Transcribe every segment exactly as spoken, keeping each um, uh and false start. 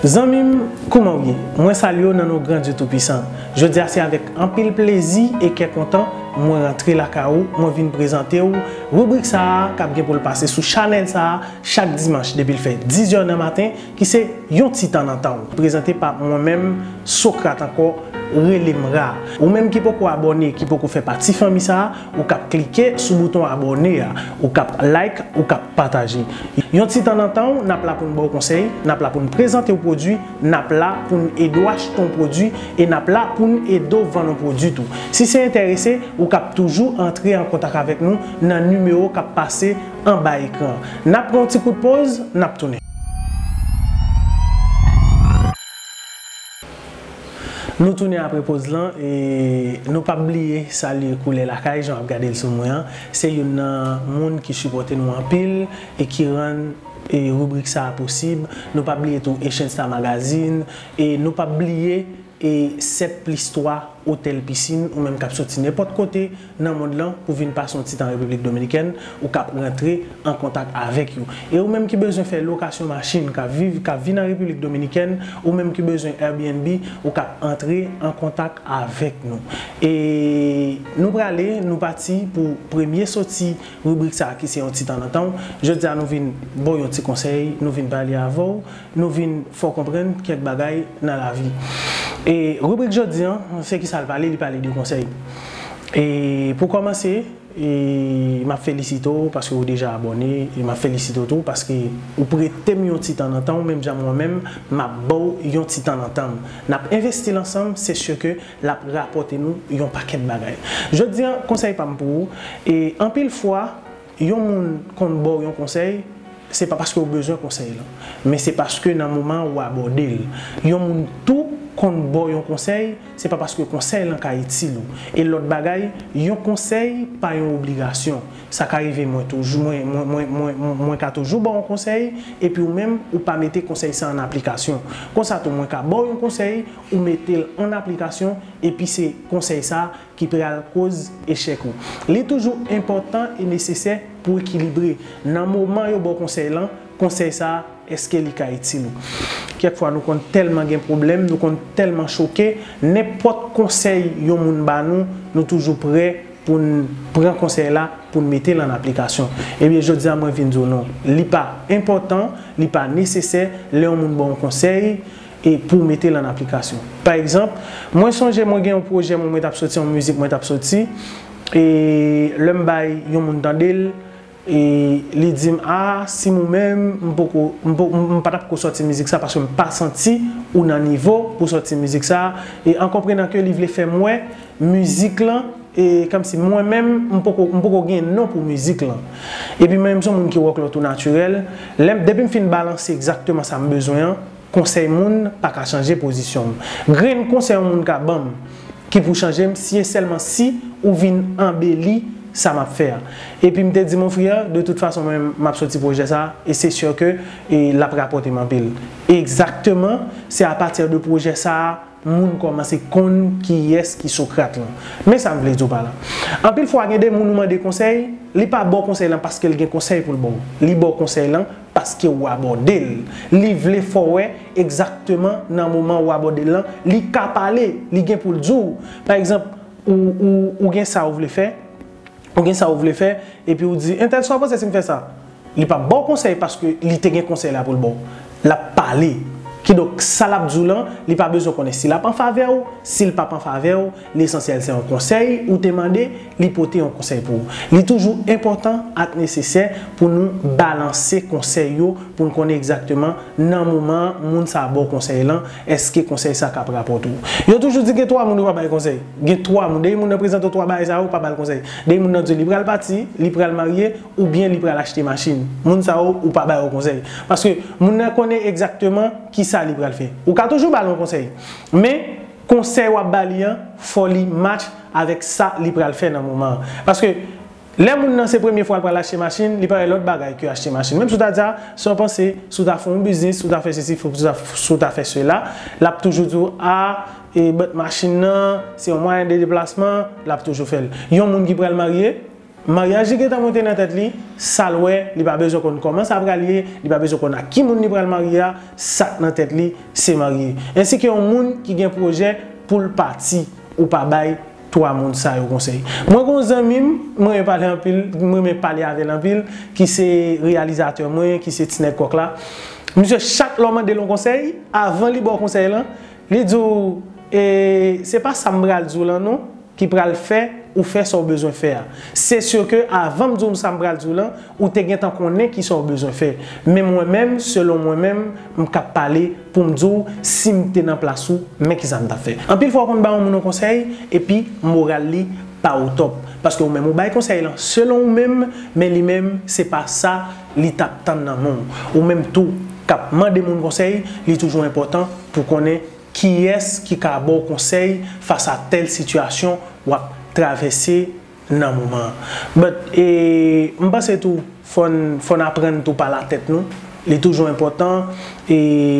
Zanmi m, kouman w ye? Mwen salye w nan non Gran Dye Toupisan. Jodi a se avèk anpil plezi e kè kontan mwen rantre lakay ou, mwen vin prezante w ribrik sa a k ap gen pou l pase sou chanèl sa a chak dimanch depi l fè diz è nan maten, ki se Yon Ti Tan Nan Tan W, prezante pa mwen menm, Sokrat ankò, rele m Ra. Ou menm ki poko abòne, ki poko fè pati fanmi sa a, ou k ap klike sou bouton abòne a, ou k ap like, ou k ap pataje. Yon ti tan nan tan w, n ap la pou n ba w konsèy, n ap la pou n prezante w pwodui, n ap la pou n ede w achte yon pwodui, e n ap la pou n ede w vann yon pwodui tou. Si se enterese, ou k ap toujou antre an kontak avèk nou nan nimewo k ap pase anba ekran. N ap pran yon ti kout poz, n ap tounen. Nou tounen apre poz lan, e nou p ap bliye salye Koulè Lakay, jan w ap gade l sou mwen an. Se youn nan moun ki sipòte nou anpil e ki rann, e, ribrik sa a posib. Nou p ap bliye tou Echange Star Magazine, e nou p ap bliye, e, sèt plis twa Otèl Pisin, ou menm k ap soti nenpòt kote nan mond lan pou vin pase yon ti tan Repiblik Dominikèn, ou k ap rantre an kontak avèk yo. E ou menm ki bezwen fè lokasyon machin, k ap viv, k ap vin an Repiblik Dominikèn, ou menm ki bezwen Airbnb, ou k ap antre an kontak avèk nou. E nou prale, nou pati pou premye soti ribrik sa a ki se Yon Ti Tan Nan Tan W. Jodi a nou vin ba w yon ti konsèy, nou vin pale avè w, nou vin fè w konprann kèk bagay nan lavi. E ribrik jodi an, se ki sa l pale, li pale de konsèy. E pou kòmanse, e m ap felisite w paske w deja abòne, e m ap felisite w tou paske ou prete m yon ti tan nan tan w, menm jan mwen menm, m ap ba w yon ti tan nan tan m. N ap envesti l ansanm, se si ke l ap rapòte nou yon pakèt bagay. Jodi an, konsèy pa m pou ou, e anpil fwa, yon moun konn ba w yon konsèy, se pa paske w bezwen konsèy lan, men se paske nan moman an ou abòde l. Yon moun tou konn ba w yon konsèy, se pa paske konsèy lan ka itil ou. E lòt bagay, yon konsèy pa yon obligasyon. Sa ka rive mwen toujou, mwen, mwen, mwen, mwen, mwen, mwen ka toujou ba w yon konsèy, epi ou menm, ou pa mete konsèy sa an aplikasyon. Konsa tou, mwen ka ba w yon konsèy, ou mete l an aplikasyon, epi se konsèy sa ki pral koz echèk ou. Li toujou enpòtan e nesesè pou ekilibre. Nan moman yo ba w konsèy lan, konsèy sa a, èske li ka itil ou? Kèk fwa, nou konn tèlman gen pwoblèm, nou konn tèlman choke, nenpòt konsèy yon moun ba nou, nou toujou prè pou n pran konsèy la, pou n mete l an aplikasyon. Ebyen, jodi a, mwen vin di w non. Li pa enpòtan, li pa nesesè, lè yon moun ba w yon konsèy, e pou w mete l an aplikasyon. Pa egzanp, mwen sonje mwen gen yon pwojè mwen, mwen t ap soti, yon mizik mwen t ap soti, e lè m bay yon moun tande l, e li di m, "A, si m ou menm, m poko, m po-, m, m pa t ap ko sòti mizik sa paske m pa santi ou nan nivo pou sòti mizik sa." E an konprenan ke li vle fè m wè mizik lan, e kòmsi mwen menm, m poko, m poko gen non pou mizik lan. Epi mwen menm, se yon moun ki wòklò tou natirèl. Lè m, depi m fin balanse egzakteman sa m bezwen an, konsèy moun pa ka chanje pozisyon m. Grenn konsèy yon moun ka ban m ki pou chanje m, si e sèlman si ou vin anbeli sa m ap fè a. Epi m te di, "Mon frè, de tout fason, mwen, m ap soti pwojè sa a, e se si ke, e, l ap rapòte m anpil." Egzakteman, se apati de pwojè sa a, moun kòmanse konn kiyès ki Sokrat lan. Men sa m vle di w pa la. Anpil fwa, gen de moun ou mande konsèy, li pa ba w konsèy lan paske l gen konsèy pou l ba w. Li ba w konsèy lan paske w abòde l. Li vle fè w wè egzakteman nan moman w abòde l lan, li ka pale, li gen pou l di w. Pa egzanp, ou, ou, ou gen sa ou vle fè, ou gen sa ou vle fè, epi ou di, "Entèl, sa w panse si m fè sa?" Li p ap ba w konsèy paske li te gen konsèy la pou l ba w. L ap pale. Kidonk, sa l ap di w lan, li pa bezwen konnen si l ap an favè w, si l p ap an favè w, lesansyèl se yon konsèy ou te mande, li pote yon konsèy pou ou. Li toujou enpòtan ak nesesè pou nou balanse konsèy yo, pou n konnen egzakteman nan moman moun sa a ba w konsèy lan, èske konsèy sa a k ap rapòte w. Yo toujou di gen twa moun yo pa bay konsèy. Gen twa moun. Depi moun nan prezante w twa bagay sa yo, ou pa ba l konsèy. Depi moun nan di w li pral pati, li pral marye, oubyen li pral achte machin. Moun sa yo, ou pa ba yo konsèy. Paske moun nan konnen egzakteman kisa li pral fè. Ou ka toujou ba l yon konsèy. Men, konsèy w ap ba li an, fò li match avèk sa li pral fè nan moman an. Paske lè moun nan se premye fwa l pral achte machin, li pa wè lòt bagay ke achte machin. Menm si w ta di a, sa w panse, si w ta fè yon biznis, si w ta fè sesi, si w ta, si w ta fè sela, l ap toujou di w, a, e, but machin nan, se yon mwayen de deplasman, l ap toujou fè l. Yon moun ki pral marye, Maryaj li gentan monte nan tèt li, sa l wè, li pa bezwen konn kòman sa pral ye, li pa bezwen konn ak ki moun li pral marye a, sa k nan tèt li, se marye. Ensi ke yon moun ki gen pwojè pou l pati, ou pa bay twa moun sa yo konsèy. Mwen gen yon zanmi m, mwen renmen pale anpil, mwen renmen pale avè l anpil, ki se reyalizatè mwen, ki se Ti Nèg Kòk la. Misye, chak lè w mande l yon konsèy, avan li ba w konsèy lan, li di w, e, se pa sa m pral di w lan non, ki pral fè ou fè sa w bezwen fè a. Se si ke avan m di w sa m pral di w lan, ou te gentan konnen ki sa w bezwen fè. Men mwen menm, selon mwen menm, m k ap pale pou m di w, si m te nan plas ou, men ki sa m t ap fè. Anpil fwa w konn ba yon moun yon konsèy, epi moral li pa o top. Paske ou menm ou bay konsèy lan selon ou menm, men li menm, se pa sa li t ap tann nan men w. Ou menm tou, k ap mande moun konsèy, li toujou enpòtan pou konnen kiyès ki ka ba w konsèy fas a tèl sitiyasyon w ap travèse nan moman an. But, e, m panse tou, fò n, fò n aprann tou pale a tèt nou. Li toujou enpòtan, e,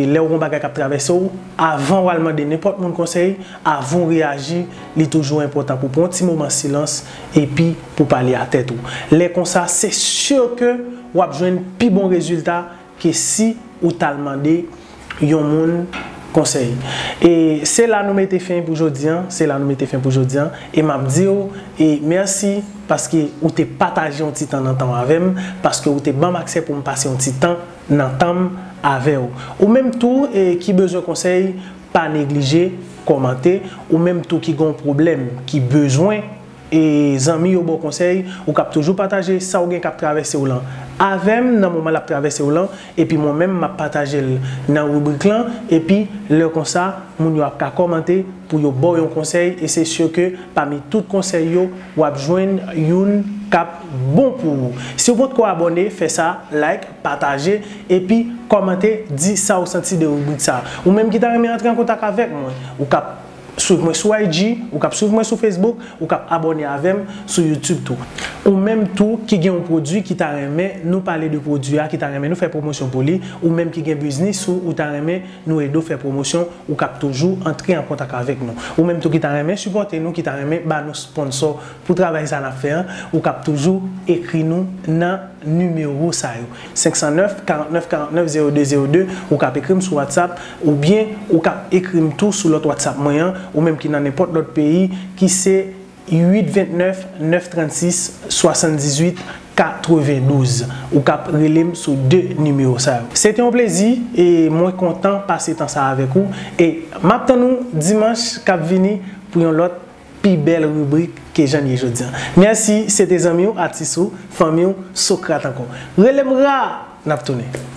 lè w gen yon bagay k ap travèse w, avan w al mande nenpòt moun konsèy, avan w reyaji, li toujou enpòtan pou pran yon ti moman silans, epi pou pale a tèt ou. Lè konsa, se si ke w ap jwenn pi bon rezilta ke si ou t al mande yon moun konsèy. E se la nou mete fen pou jodi an, se la nou mete fen pou jodi an, e m ap di w, e mèsi paske ou te pataje yon ti tan nan tan w avè m, paske ou te ban m aksè pou m pase yon ti tan nan tan m avè w. Ou menm tou, e ki bezwen konsèy, pa neglije kòmante, ou menm tou ki gen yon pwoblèm, ki bezwen e zanmi yo ba w konsèy, ou k ap toujou pataje sa w gen k ap travèse w lan avè m nan moman l ap travèse w lan, epi mwen menm m ap pataje l nan ribrik lan, epi lè konsa, moun yo ap ka kòmante pou yo ba w yon konsèy, e se si ke pami tout konsèy yo, w ap jwenn youn k ap bon pou ou. Si w potko abòne, fè sa, like, pataje, epi kòmante, di sa w santi de ribrik sa. Ou menm ki ta renmen antre an kontak avèk mwen, ou k ap swiv mwen sou I G, ou k ap swiv mwen sou Facebook, ou k ap abòne avè m sou YouTube tou. Ou menm tou ki gen yon pwodui ki ta renmen nou pale de pwodui a, ki ta renmen nou fè pwomosyon pou li, ou menm ki gen biznis ou, ou ta renmen nou ede w fè pwomosyon, ou k ap toujou antre an kontak avèk nou. Ou menm tou ki ta renmen sipòte nou, ki ta renmen ba nou sponsò pou travay sa n ap fè an, ou k ap toujou ekri nou nan nimewo sa yo. Senk san nèf, karant nèf, karant nèf, zewo de, zewo de, ou k ap ekri m sou WhatsApp, oubyen ou k ap ekri m tou sou lòt WhatsApp mwen an, ou menm ki nan nenpòt lòt peyi, ki se uit vennèf, nèf trannsis, swasanndizuit, katrevendouz. Ou k ap rele m sou de nimewo sa yo. Se te yon plezi, e mwen kontan pase tan sa avèk ou, e m ap tann ou dimanch k ap vini pou yon lòt pi bèl ribrik ke jan n ye jodi an. Mèsi, se te zanmi w, atis ou, fanmi w, Sokrat ankò. Rele m ra! N ap tounen.